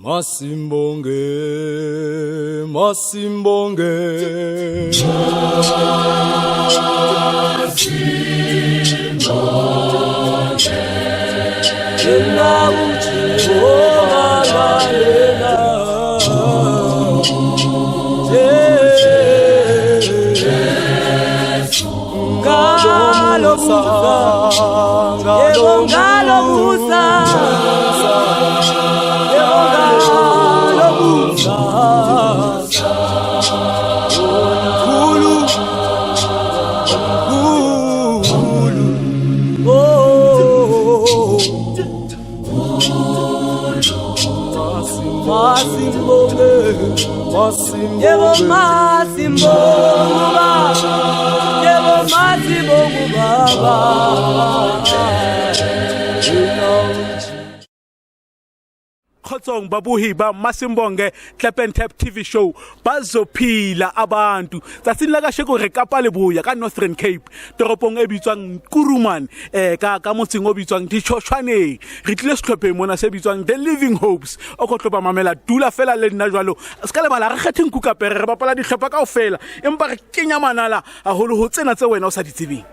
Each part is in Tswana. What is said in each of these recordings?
Masimbonge, masimbonge. Yena uJehova yena. Ngalo musa, yebo ngalo musa, yebo ngalo musa. Mkhulu, mkhulu. Oh, masimbonge, yebo Masimbonge. masimbonge baba, yebo masimbonge baba. Kgotsong babuhi ba Masimbonge Clap and Tap TV show. Bazophila abantu tsatsing la kasheko re Kapa Leboya ka Northern Cape, toropong e bitswang Kuruman, ka motseng o bitswang Ditšhošwaneng. Re tlile sehlopheng mona se bitswang The Living Hopes. O ko tlo ba mamela, dula fela le nna jwalo, se ka lebala re kgethe nku ka pere, re bapala dihlopha kaofela, empa re kenya manala haholo ho tsena tse wena o sa di tsebeng.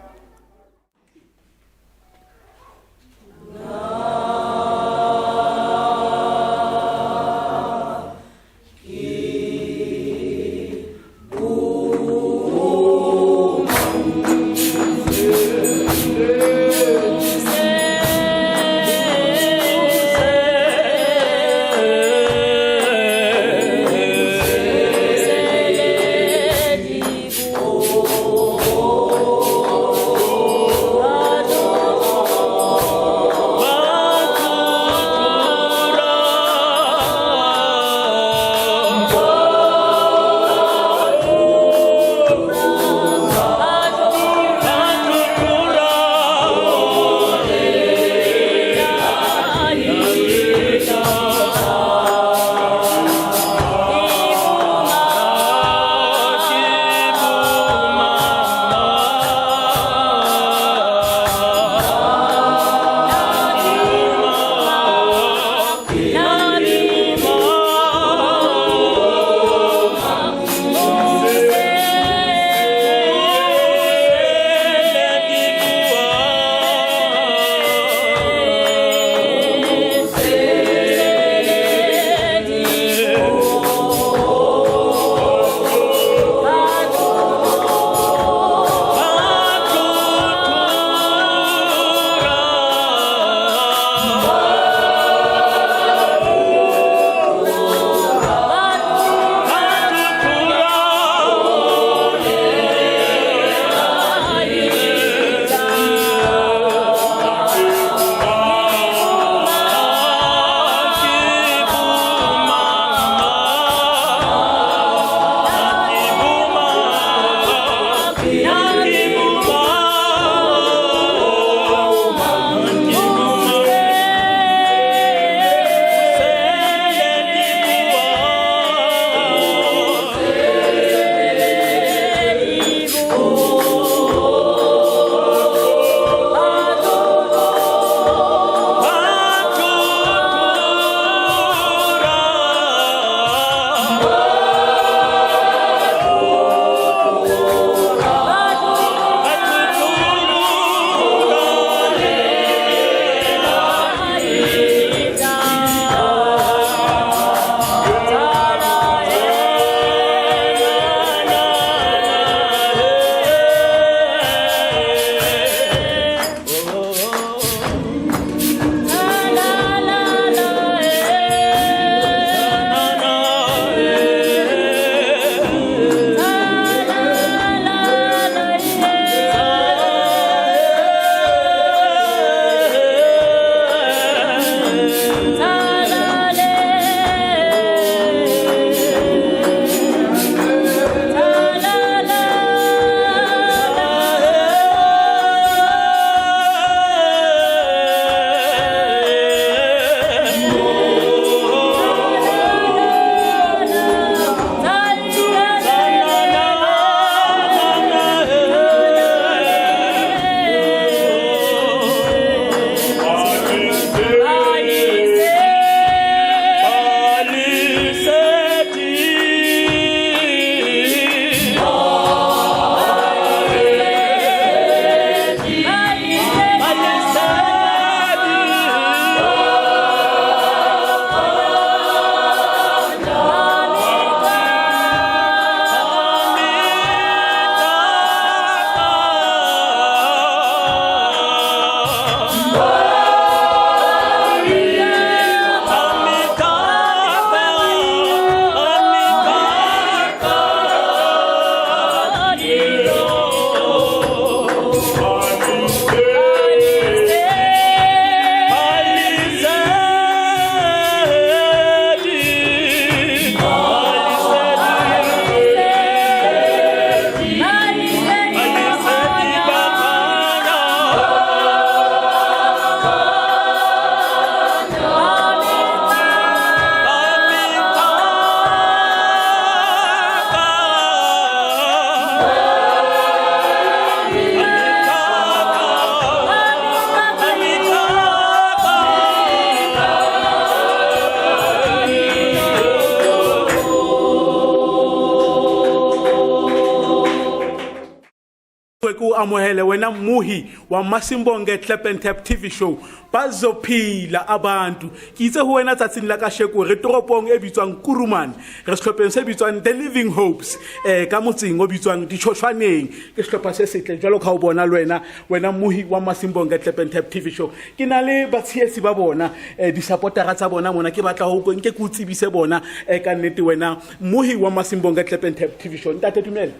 amohele wena mmohi wa Masimbonge Clap and Tap TV show. Bazophila abantu. Ke itse ho wena tsatsing la kasheko re toropong e bitswang Kuruman, re sehlopheng se bitswang The Living Hopes, ka motseng o bitswang Ditšhošwaneng. Ke sehlopha se setle jwalo ka o bona le wena, wena mmohi wa Masimbonge Clap and Tap TV show. Ke na le batshehetsi ba bona, di-supportera tsa bona mona, ke batla ho nke ke o tsebise bona, ka nnete wena mmohi wa Masimbonge Clap and Tap TV show. Ntate, dumela.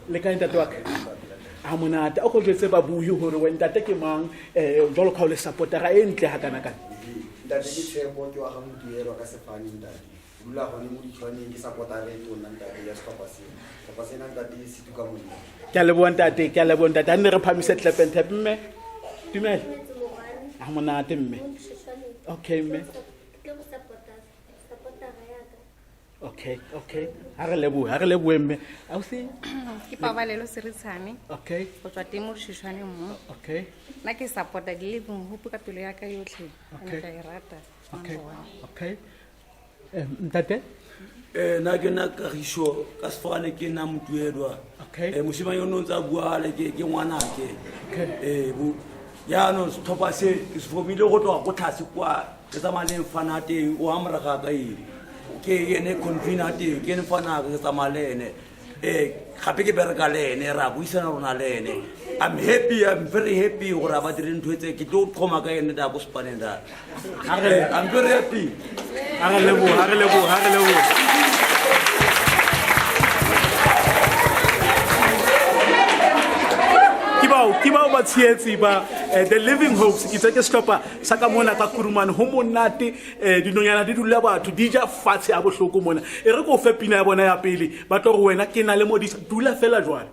Le kae ntate wa ka? Ha monate. O ko jwetse babuhi hore we ntate ke mang, jwalo ka o le supportera e ntle hakanakana. Ntate ke Tshepo, ke wa ga Motuelwa ka sefane ntate. Ke dula gone mo Ditshwaneng, ke supportera e tona ntate ya setlhopha sena. Setlhopha sena ntate se tuka mollo. Ke a leboha ntate, ke a leboha ntate. Ha nne re phamise clap and tap mme. Dumela. Ha monate mme. Okay mme. Okay, okay. Ha re lebohe, ha re lebohe mme. Ausi? Ke Pabalelo Seritshane. Okay. Go tswa teng mo Ditšhošwaneng mo. Okay. Nna ke support-a di Living Hope ka pelo ya ka yotlhe. Okay. Ke a e rata. Okay. Number one. Okay. Ntate? Nna ke nna Kagiso, ka sefane ke nna Motuelwa. Okay. Mosimane yo o ntse a bua le ke ngwanake. Okay. Jaanong setlhopha se ke se fomile go tloga ko tlhase kwa, ke tsamaya le mfana teng, o amorega ka eng. Ke ene convener teng, ke ene mfana ke tsamaya le ene. Gape ke bereka le ene, ra buisana rona le ene. I'm happy, I'm very happy gore ba dire ntho tse, ke tlo thoma ka ene da ko sepaneng da. I'm very happy. Ha re lebohe, ha re lebohe, ha re lebohe. Ke bao ba tshehetsi ba The Living Hopes. Ke tse ke sehlopha sa ka mona ka Kuruman, ho monate, dinonyana di dula batho, di ja fatshe a bohloko mona. E re ko fe pina ya bona ya pele, ba tlo re wena ke na le modisa, dula fela jwale.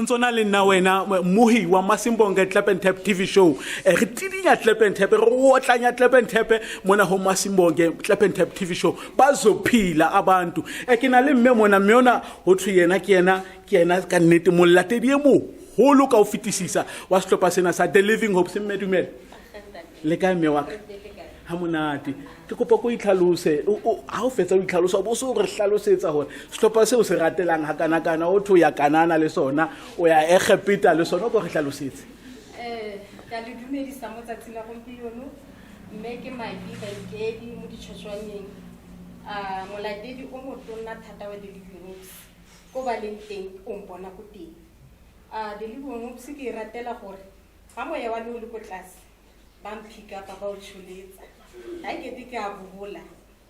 ntse o na le nna wena mohi wa Masimbonge Clap and Tap TV show. Re tidinya Clap and Tap, re otlanya Clap and Tap mona ho Masimbonge Clap and Tap TV show. Ba zophila abantu. Ke na le mme mona, mme ona ho thwe yena ke yena, ke yena ka nnete molatedi e moholo ka ho fetisisa wa sehlopha sena sa The Living Hope. Se mme dumela. Le kae mme wa ka? Ha monate. Ke kopa ko itlhalose. Ha o fetsa ho itlhalosa, o bo so re hlalosetsa hore sehlopha seo se ratelang hakanakana, o thwe o ya Kanana le sona, o ya Egepeta le sona, o ko re hlalosetse. Ka le dumedisa mo tsatsing la gompieno, mme ke Maki Baikedi mo ditšhotšhwaneng. Molatedi o motonna thata wa The Living Hopes, ko ba leng teng o mpona ko teng. The Living Hopes ke e ratela gore ga moya wa me o le ko tlase, ba mphikapa ba o tsholetsa. Ga kete ke a bobola,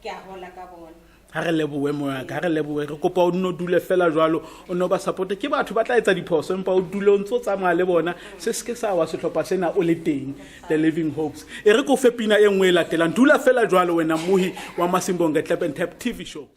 ke a gola ka bona. Ha re lebohe moya ka, ha re lebohe. Re kopa o nno dule fela jwalo, o nno ba support. Ke batho ba tla etsa diphoso, empa o dule o ntso tsamaya le bona. Se se ke sa wa sehlopha sena o le teng, The Living Hopes. E re ko fe pina e nngwe e latelang. Dula fela jwalo wena mohi wa Masimbonge Clap and Tap TV show.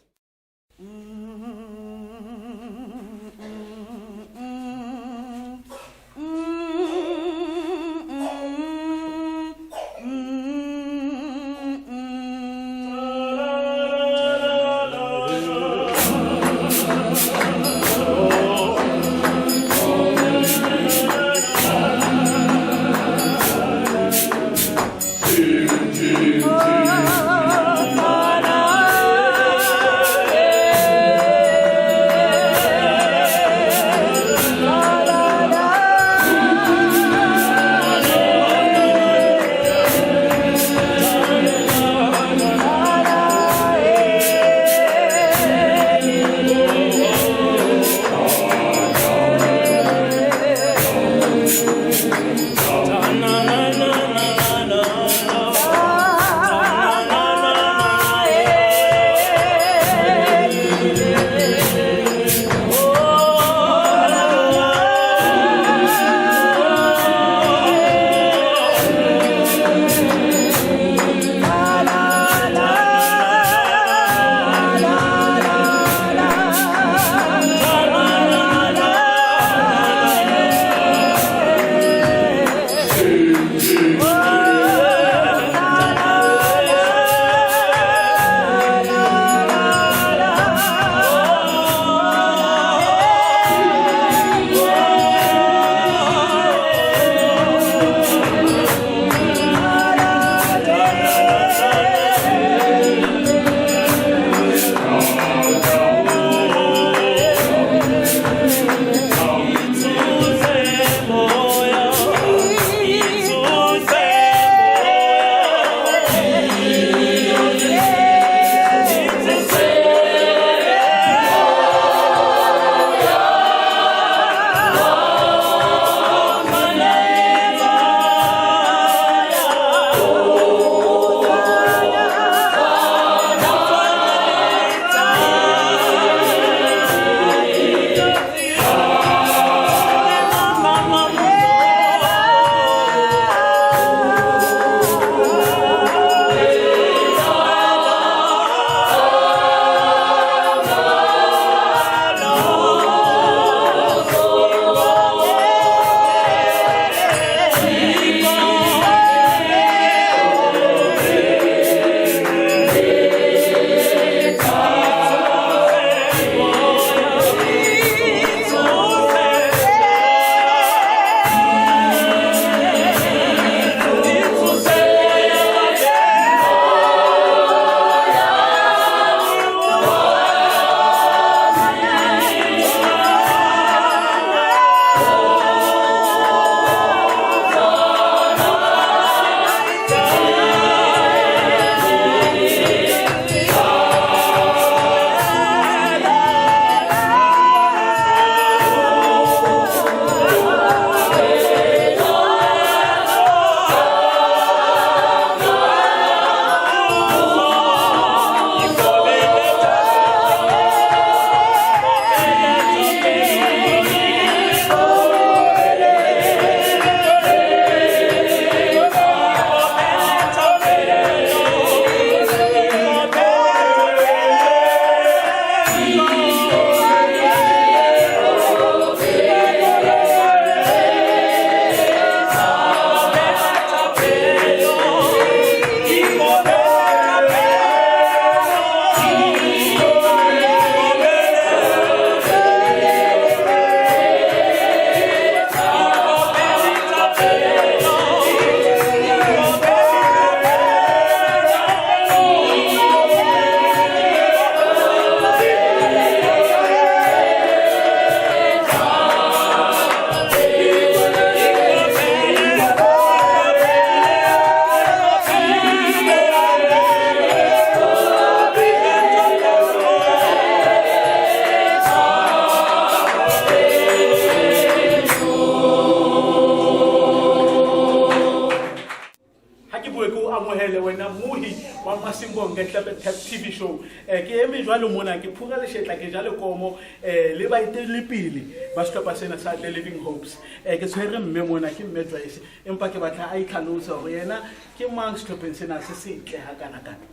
Masimbonge Clap and Tap TV show. Ke eme jwale mona ke phura leshetla ke ja lekomo le baeteledipele ba sehlopha sena sa The Living Hopes. Ke tshwere mme mona ke mme Joyce empa ke batla a itlhalose hore yena ke mang sehlopheng sena se setle hakanakana.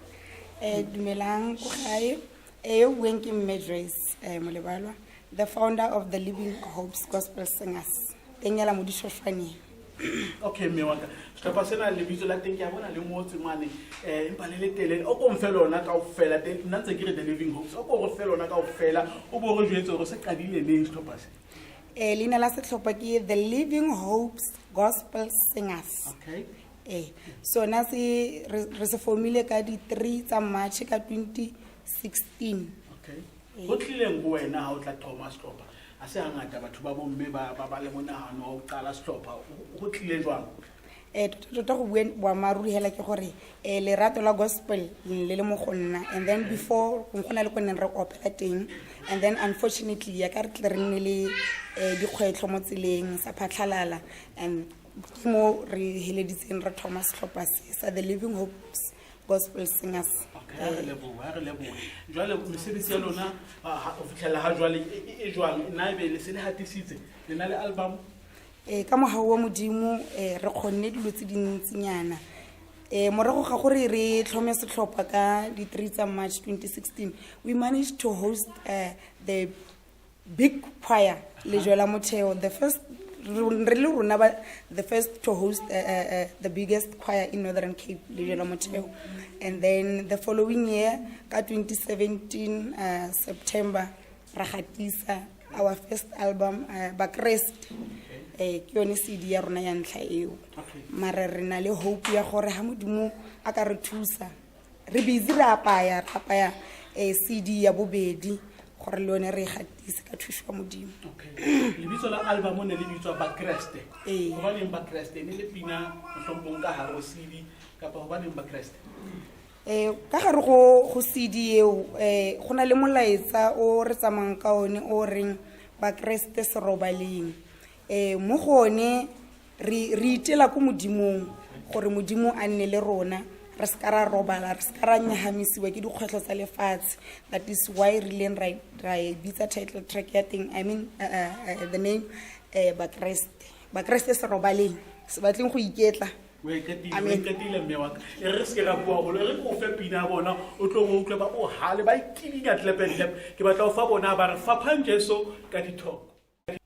Dumelang ko gae. Yo bueng ke mme Joyce Molebalwa, the founder of the Living Hopes Gospel Singers. Teng ela mo ditšhošwaneng. Okay mme wa ka sehlopha sena lebitso la teng ke a bona le ngotswe mane empa le le telele o ko mfe lona kaofela teng nna ntse ke re The Living Hopes o ko re fe lona kaofela o bo re jwetse hore se qadile neng sehlopha se. Leina la sehlopha ke The Living Hopes Gospel Singers. Okay. Sona se re se formile ka di 3 tsa March ka 2016. Okay. Ho tlileng ho wena ha o tla thoma sehlopha? Ha se hangata batho ba bomme ba le monahano wa ho qala sehlopha. Ho tlile jwang? Tota go bua boammaaruri hela ke gore lerato la gospel le le mo go nna, and then before go na le ko neng re opela teng, and then unfortunately ya ka re tle re nne le dikgwetlho mo tseleng sa phatlhalala, and ke mo re heleditseng re thoma sehlopha se sa The Living Hopes Gospel Singers. Okay, ha re lebohe, ha re lebohe. Jwale mesebetsi ya lona ho fitlhela ha jwale e jwang? Na ebe le se le hatisitse? Le na le album? Ka mohau wa Modimo re kgonne dilo tse dintsinyana. Morago ga gore re tlhome setlhopha ka di 3 tsa March 2016, we managed to host the big choir Lejwe la Motheo, the first re le rona ba the first to host the biggest choir in Northern Cape, Lejwe la Motheo. And then the following year ka 2017 September ra gatisa our first album Bakreste. Ke yone CD ya rona ya ntlha eo. Mara re na le hope ya gore ha Modimo a ka re thusa re busy re apaya CD ya bobedi gore le yone re e gatise ka thuso ya Modimo. Okay. Lebitso la album ne le bitswa Bakreste. Hobaneng Bakreste? Ne le pina mohlomong ka hare ho CD kapa hobaneng Bakreste? Ka gare go CD eo go na le molaetsa o re tsamayang ka one o reng Bakreste se robaleng. Mo go one re itela ko Modimong gore Modimo a nne le rona, re se ka ra robala, re se ka ra nyahamisiwa ke dikgwetlho tsa lefatshe. That is why re ileng ra e bitsa title track ya teng, I mean, the name Bakreste. Bakreste se robaleng, se batleng go iketla. O e qetile mme wa ka. E re se ke ra bua haholo, e re ke o fe pina ya bona, o tlo o utlwe ba bohale, ba ikidinya clap and clap. Ke batla ho fa bona ba re faphang Jesu ka dithoko. Yeah.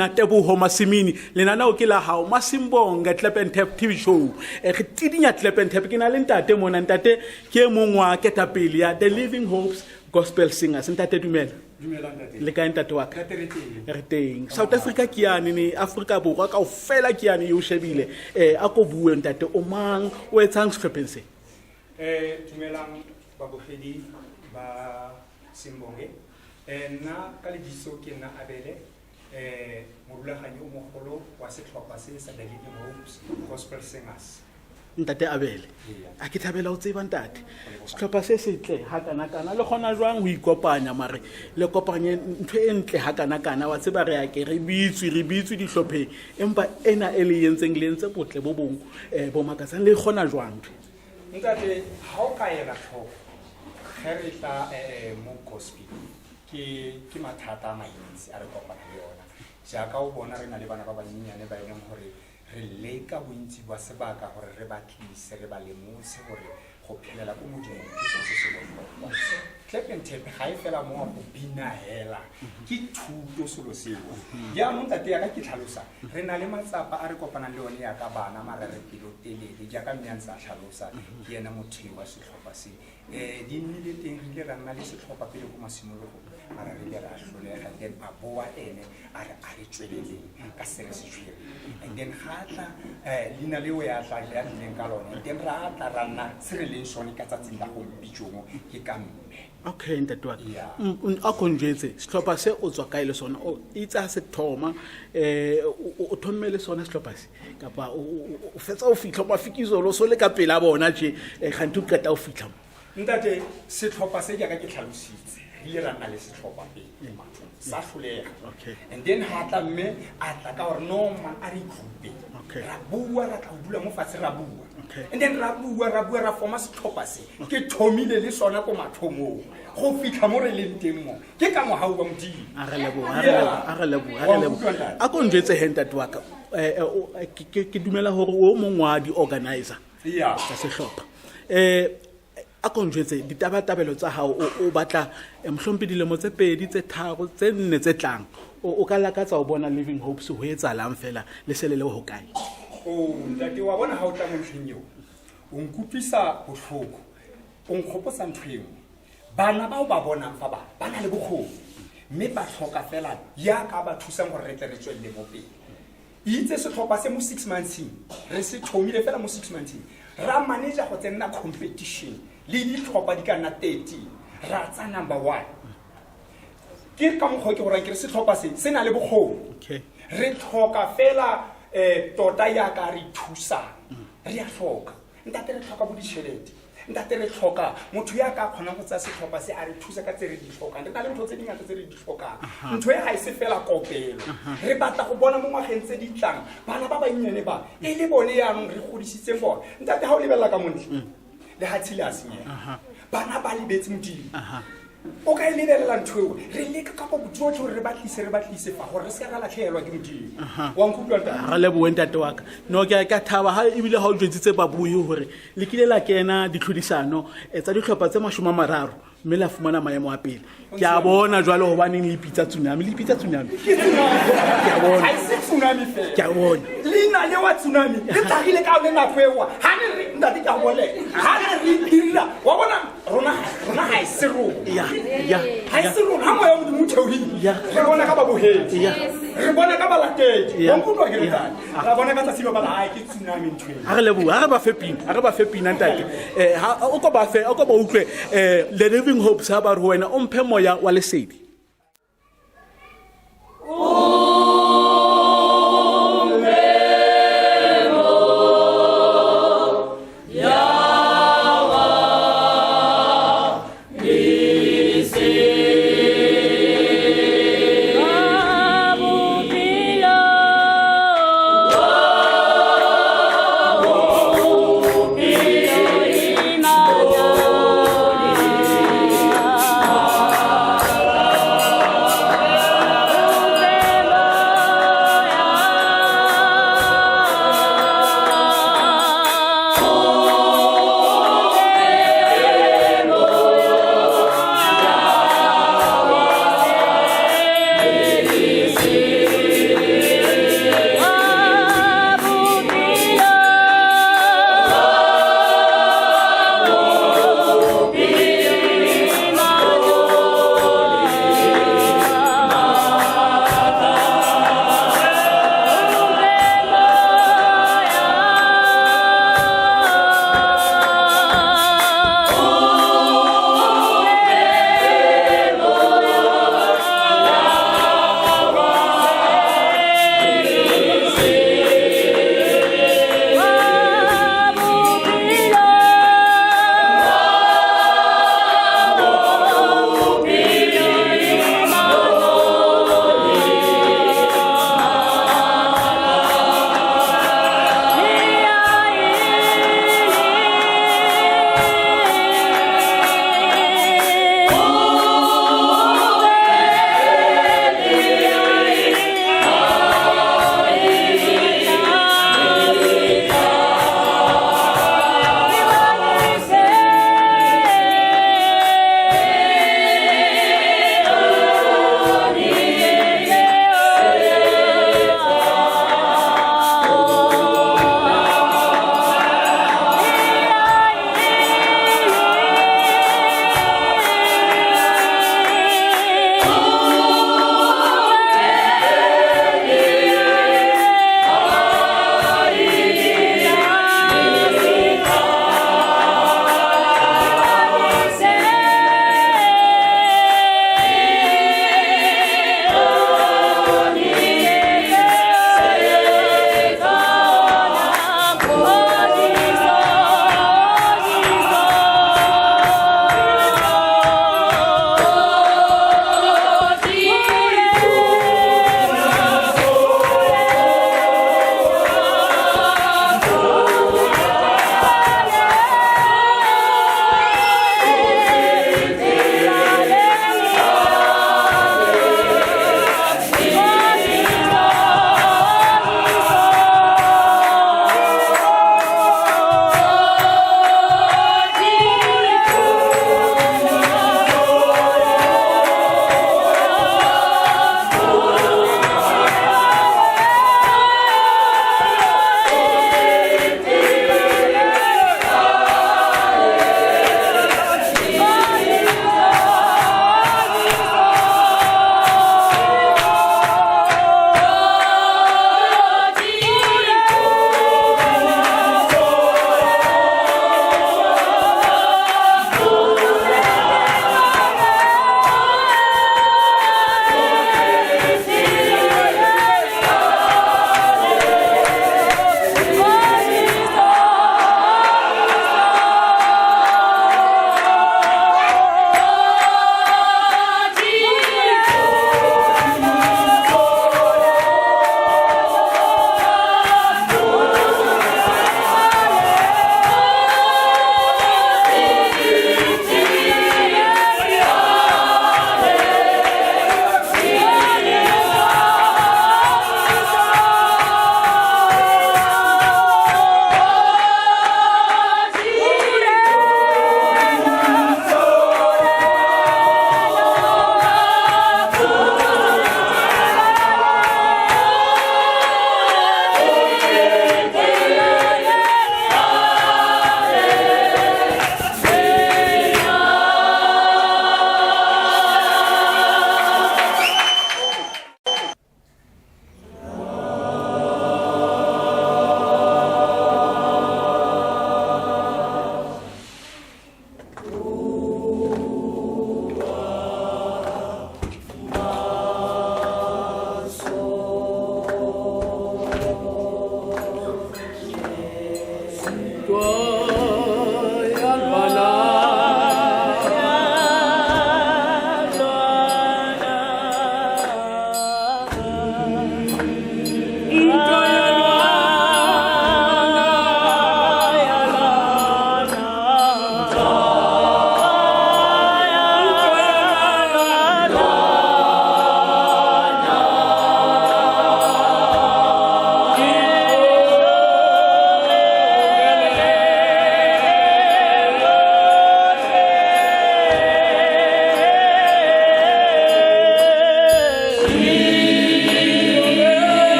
nna Teboho Masimini. Lenaneo ke la hao Masimbonge Clap and Tap TV show. Re tidinya Clap and Tap. Ke na le ntate mona. Ntate ke e mong wa ketapele ya The Living Hopes Gospel Singers. Ntate dumela. Le kae ntate wa ka? Re teng. South Africa ke yane ne Afrika Borwa kaofela ke yane e o shebile. A ko bue ntate o mang o etsang sehlopheng se? Dumelang babogedi ba Simbonge. Nna ka lebitso ke nna Abele, morulaganyi o mogolo wa setlhopha se sa The Living Hopes Gospel Singers. Ntate Abele, a ke thabela o tseba ntate. Setlhopha se setle ha kana-kana le kgona jwang ho ikopanya mare le kopanye ntho e ntle ha kana-kana wa tseba re a ke re bitswe re bitswe dihlopheng empa ena e le entseng le entse botle bo bong bo makatsang le kgona jwang ntho? Ntate, ha o ka ela tlhoko ge re tla mo gospel ke mathata a mantsi a re kopana le yona. Jaaka o bona re na le bana ba banyenyane ba e leng gore re leka bontsi ba sebaka gore re ba tlise re ba lemose gore go phelela ko modimong ke selo se se botlhokwa. Clap and tap ga e fela mo go bina hela ke thuto selo seo. Jaanong ntate yaka ke tlhalosa re na le matsapa a re kopanang le one yaka bana mara re pelotelele jaaka mme a ntse a tlhalosa ke ena mothei wa setlhopha se. Di nnile teng re ile ra nna le setlhopha pele ko masimologong mara re ile ra hlolega then a boa ene a re a re tsweleleng ka se re se tshwereng and then ga tla leina leo ya tla ya tlileng ka lone and then ra tla ra nna se re leng sone ka tsatsing la gompieno ke ka mme. Okay ntate wa ka. A ko njwetse setlhopha se o tswa kae le sona o itse ha se thoma o thomme le sona setlhopha se kapa o fetsa o fitlha mafikizolo so le ka pela bona tje ganthe o qeta o fitlha mo. Ntate setlhopha se jaaka ke tlhalositse re ile ra nna le setlhopha pele mathong sa hlolega. And then ha tla mme a tla ka gore no man a re ikhute. Ra bua ra tla go dula mo fatshe ra bua. And then ra bua ra bua ra forma setlhopha se. Ke thomile le sona ko mathomong go fitlha mo re leng teng mo. Ke ka mohau wa Modimo. A re leboha, a re leboha, a re leboha, a re leboha. A ko njwetse he ntate wa ka. Ke dumela hore o mong wa di-organizer tsa sehlopha. A ko njwetse ditabatabelo tsa hao o batla mohlompe dilemo tse pedi tse tharo tse nne tse tlang o ka lakatsa ho bona Living Hopes ho etsahalang fela le se le le ho kae? O ntate wa bona ha o tla mo ntlheng eo o nkutlwisa bohloko o nkgopotsa ntho e nngwe. Bana bao ba bonang fa ba na le bokgoni mme ba tlhoka fela ya ka ba thusang gore re tle re tswelele mo pele. Itse setlhopha se mo 6 months re se thomile fela mo 6 months ra manager go tsenna competition le ditlhopha di ka nna 13 ra tsa number 1. Ke ka mokgwa ke gore ke re setlhopha se se na le bokgoni. Re tlhoka fela tota ya ka re thusang. Re a tlhoka. Ntate re tlhoka bo ditšhelete. Ntate re tlhoka motho ya ka kgonang go tsaya setlhopha se a re thusa ka tse re di tlhokang. Re na le ntho tse dingata tse re di tlhokang. Ntho e ga e se fela kopelo. Re batla go bona mo ngwageng tse di tlang bana ba bannyane ba e le bone yaanong re godisitseng bone. Ntate ha o lebelela ka montle le ha tshile a senyega. Bana ba lebetse Modimo. O ka e lebelela ntho eo re leka ka bojotlhe gore re batlise re batlise fa gore re se ka ra latlhegelwa ke Modimo. Wa nkutlwa ntate? Ra lebohe ntate wa ka. No ke ka thaba ha ebile ha o jwetsitse babuhi hore le kile la kena ditlhodisano tsa dihlopha tse 30 mme la fumana maemo a pele. Ke a bona jwale hobaneng le ipitsa tsunami, le ipitsa tsunami. Ke tsunami. Ke a bona. Ha e se tsunami fela. Ke a bona. Leina le wa tsunami le tlhagile ka yone nako eo. Ha ne re ntate ke a bolela. Ha ne re dira wa bona rona rona ha e se rona. Ya, ya, Ha e se rona ha moya wa Modimo o theohile. Ya. Re bona ka babohedi. Ya. Re bona ka balatedi. Ya. Wa nkutlwa ke re Ya. ntate? Ra bona ka tsatsi leo ba re, hai, ke tsunami ntho ena. Ha re leboha, ha re ba fe pina, ha re ba fe pina ntate. Ha o ko ba fe, o ko ba utlwe, The Living Hopes ha ba re ho wena o mphe moya wa lesedi. Imana.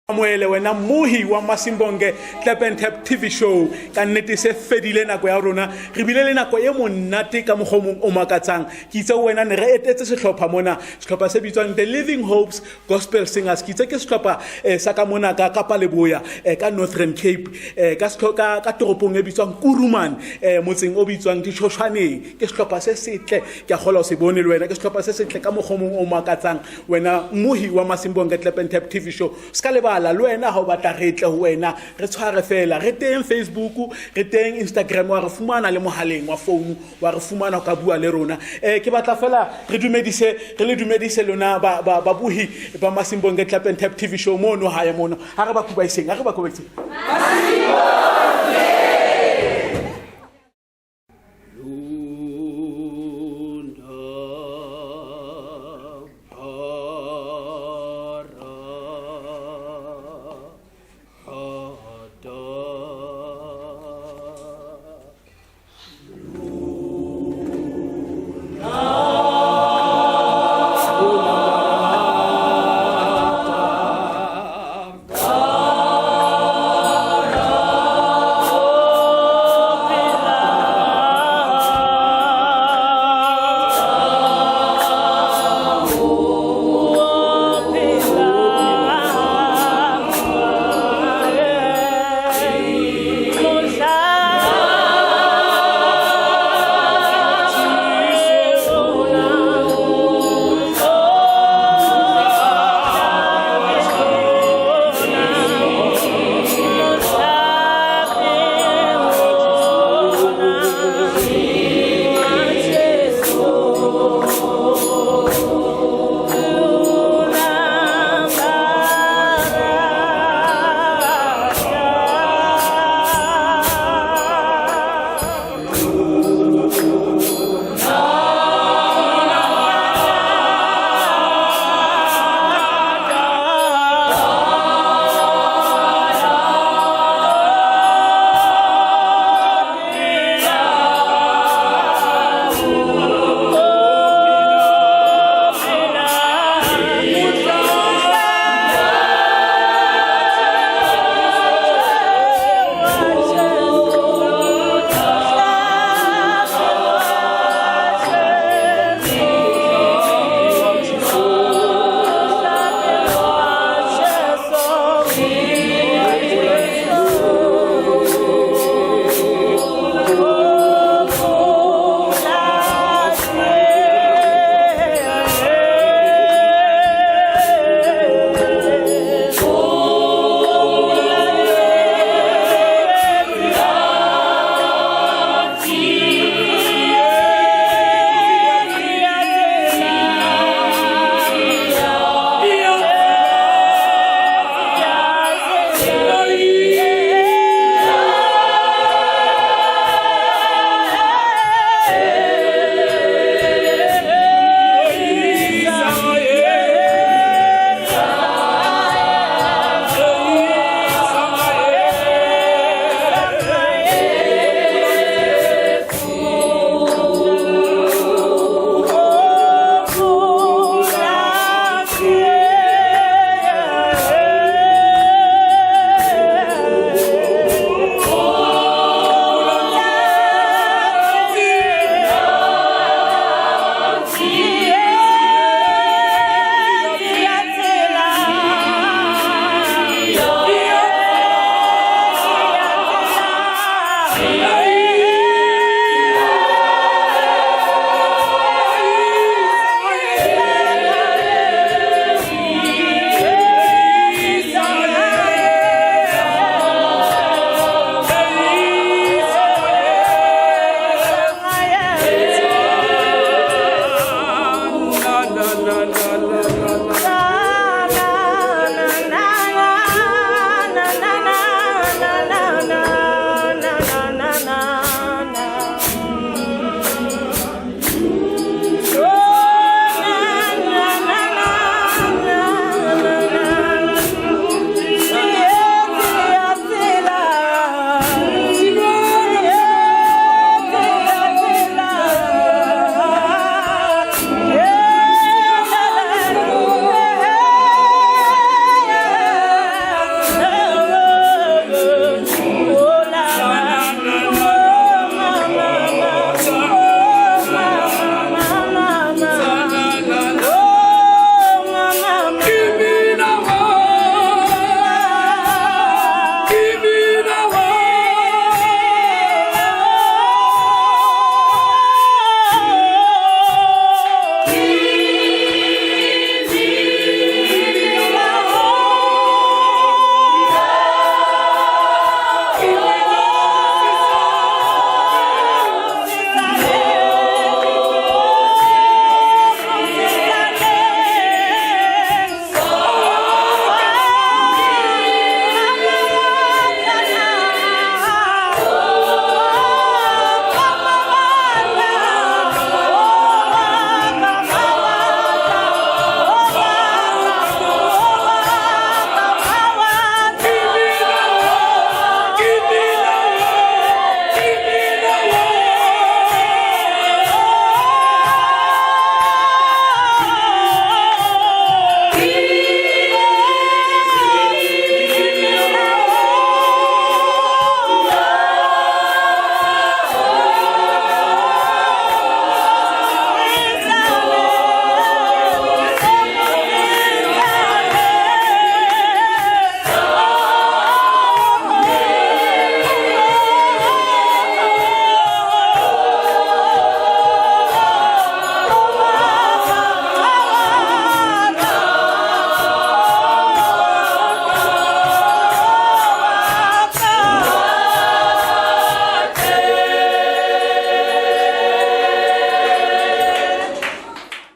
Amoele wena mohi wa Masimbonge Clap and Tap TV show. Ka nnete se fedile nako ya rona, re bile le nako e monate ka mokgwa o mong o makatsang. Ke itse wena ne re etetse sehlopha mona, sehlopha se bitswang The Living Hopes Gospel Singers. Ke itse ke sehlopha sa ka mona ka Kapa Leboya, ka Northern Cape, ka ka ka toropong e bitswang Kuruman, motseng o bitswang Ditšhošwaneng. Ke sehlopha se setle, ke a kgolwa o se bone le wena. Ke sehlopha se setle ka mokgwa o mong o makatsang. Wena mohi wa Masimbonge Clap and Tap TV show, se ka lebala le wena ha o batla re tle ho wena, re tshware fela. Re teng Facebook, re teng Instagram, wa re fumana le mohaleng wa founu, wa re fumana o ka bua le rona. Ke batla fela re dumedise, re le dumedise lona ba ba babuhi ba Masimbonge Clap and Tap TV show mono hae mono. Ha re ba kubaiseng, ha re ba kubaiseng.